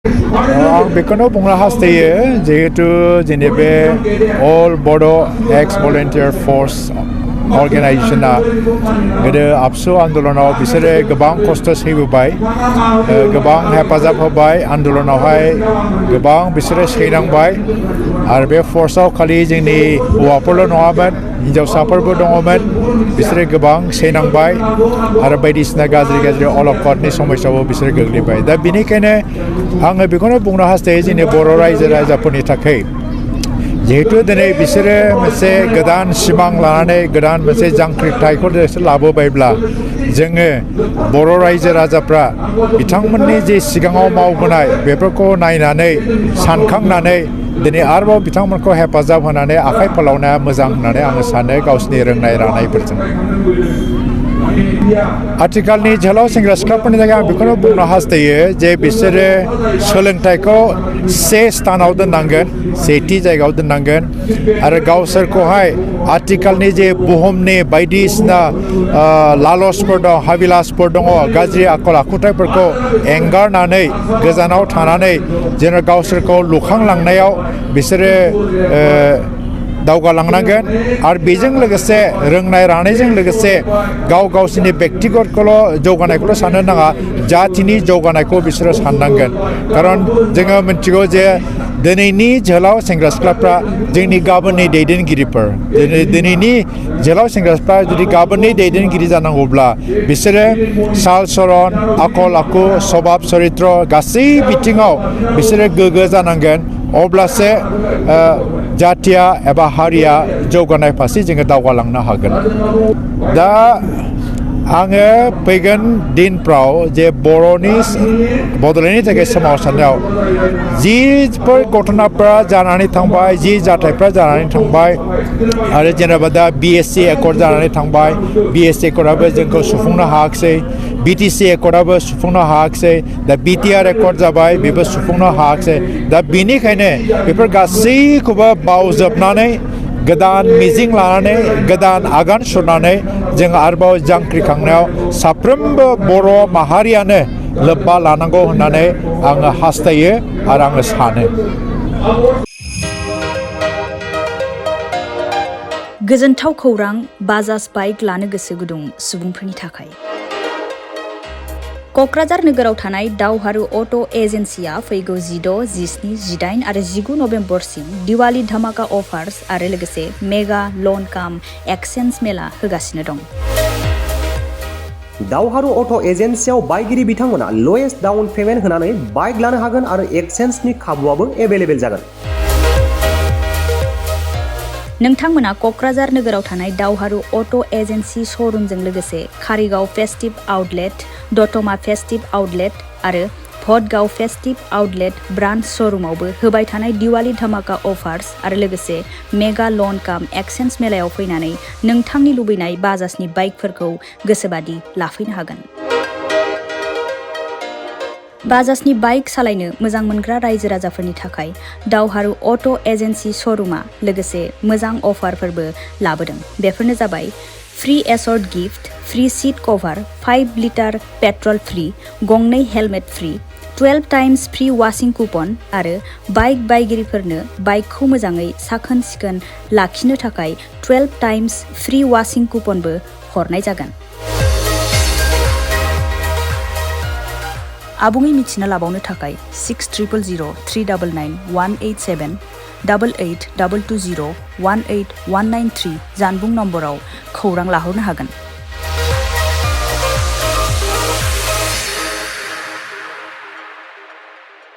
आं बेखौनो बुंनो हास्थायो जिहेतु जोंनि बे अल बड' एक्स भलेन्टियार फर्स अर्गेनाइजेशना गोदो आबसु आन्दलनाव बिसोरो गोबां खस्थ' सैबोबाय गोबां हेफाजाब होबाय आन्दलनावहाय गोबां बिसोरो सैनांबाय आरो बे फर्सआव खालि जोंनि हौवाफोरल' नङामोन हिन्जावसाफोरबो दङमोन बिसोरो गोबां सैनांबाय आरो बायदिसिना गाज्रि अलखदनि समस्यायावबो बिसोरो गोग्लैबाय दा बेनिखायनो आङो बेखौनो बुंनो हास्थायो जोंनि बर' रायजो राजाफोरनि थाखाय जिहेतु दिनै बिसोरो मोनसे गोदान सिमां लानानै गोदान मोनसे जांख्रिथायखौ लाबोबायब्ला जोङो बर' रायजो राजाफ्रा बिथांमोननि जे सिगाङाव मावबोनाय बेफोरखौ नायनानै सानखांनानै दिनै आरोबाव बिथांमोनखौ हेफाजाब होनानै आखाइ फोलावनाया मोजां होननानै आङो सानो गावसिनि रोंनाय रानायफोरजों आथिखालनि जोहोलाव सेंग्रा सिख्लाफोरनि थाखाय आं बेखौनो बुंनो हास्थायो जे बिसोरो सोलोंथाइखौ से स्थानाव दोननांगोन सेथि जायगायाव दोननांगोन आरो गावसोरखौहाय आथिखालनि जे बुहुमनि बायदिसिना लालसफोर दं हाबिलासफोर दङ गाज्रि आखल आखुथायफोरखौ एंगारनानै गोजानाव थानानै जेन गावसोरखौ लुखांलांनायाव बिसोरो दावगालांनांगोन आरो बेजों लोगोसे रोंनाय रानायजों लोगोसे गावसोरनि बेक्तिगतखौल' जौगानायखौल' साननो नाङा जातिनि जौगानायखौ बिसोरो साननांगोन खारन जोङो मिथिगौ जे दिनैनि जोहोलाव सेंग्रा सिख्लाफ्रा जोंनि गाबोननि दैदेनगिरिफोर दिनैनि जोहोलाव सेंग्रा सिख्ला जुदि गाबोननि दैदेनगिरि जानांगौब्ला बिसोरो साल सलन आखल आखु सभाब चरित्र गासै बिथिङाव बिसोरो गोग्गो जानांगोन अब्लासो जातिया एबा हारिया जौगानाय फारसे जोङो दावगालांनो हागोन दा आङो फैगोन दिनफ्राव जे बर'नि बड'लेण्डनि थाखाय सोमावसारनायाव जिफोर घटनाफ्रा जानानै थांबाय जि जाथायफ्रा जानानै थांबाय आरो जेनेबा दा BSc एकर्ड जानानै थांबाय BSc एकर्डआबो जोंखौ सुफुंनो हायाखिसै BTC एकर्डआबो सुफुंनो हायाखिसै दा BTR एकर्ड जाबाय बेबो सुफुंनो हायाखिसै दा बेनिखायनो बेफोर गासैखौबो बावजोबनानै गोदान मिजिं लानानै गोदान आगान सुरनानै जों आरोबाव जांख्रिखांनायाव साफ्रोमबो बर' माहारियानो लोब्बा लानांगौ होननानै आङो हास्थायो आरो आङो सानो गोजोनथाव खौरां बाजाज बाइक लानो गोसो गुदुं सुबुंफोरनि थाखाय क'क्राझार नोगोराव थानाय दावहारु अट' एजेन्सिया फैगौ 16, 17, 18 आरो 19 नभेम्बरसिम दिवाली धामाका अफार्स आरो लोगोसे मेगा लन काम एक्सचेन्ज मेला होगासिनो दं दावहारु अट' एजेन्सियाव बायगिरि बिथांमोना लवेस्ट डाउन पेमेन्ट होनानै बाइक लानो हागोन आरो एक्सचेन्जनि खाबुआबो एभेलेबेल जागोन नोंथांमोना क'क्राझार नोगोराव थानाय दावहारु अट' एजेन्सि श'रुमजों लोगोसे कारिगाव फेस्टिभ आउटलेट दतमा फेस्टिभ आउटलेट आरो भटगाव फेस्टिभ आउटलेट ब्रान्च श'रुमावबो होबाय थानाय दिवाली धामाका अफार्स आरो लोगोसे मेगा लन काम एक्सचेन्ज मेलायाव फैनानै नोंथांनि लुबैनाय बाजाजनि बाइकफोरखौ गोसोबादि लाफैनो हागोन बाजाजनि बाइक सालायनो मोजां मोनग्रा रायजो राजाफोरनि थाखाय दावहारु अट' एजेन्सि श'रुमा लोगोसे मोजां अफारफोरबो लाबोदों बेफोरनो जाबाय free assured gift free seat cover 5 litre petrol free गंनै helmet free 12 times free washing coupon आरो बाइक बायगिरिफोरनो बाइकखौ मोजाङै साखोन सिखोन लाखिनो थाखाय 12 टाइम्स फ्री वाशिं कुपनबो हरनाय जागोन आबुङै मिथिना लाबावनो थाखाय 60000399 187 88 220 18193 जानबुं नम्बराव खौरां लाहरनो हागोन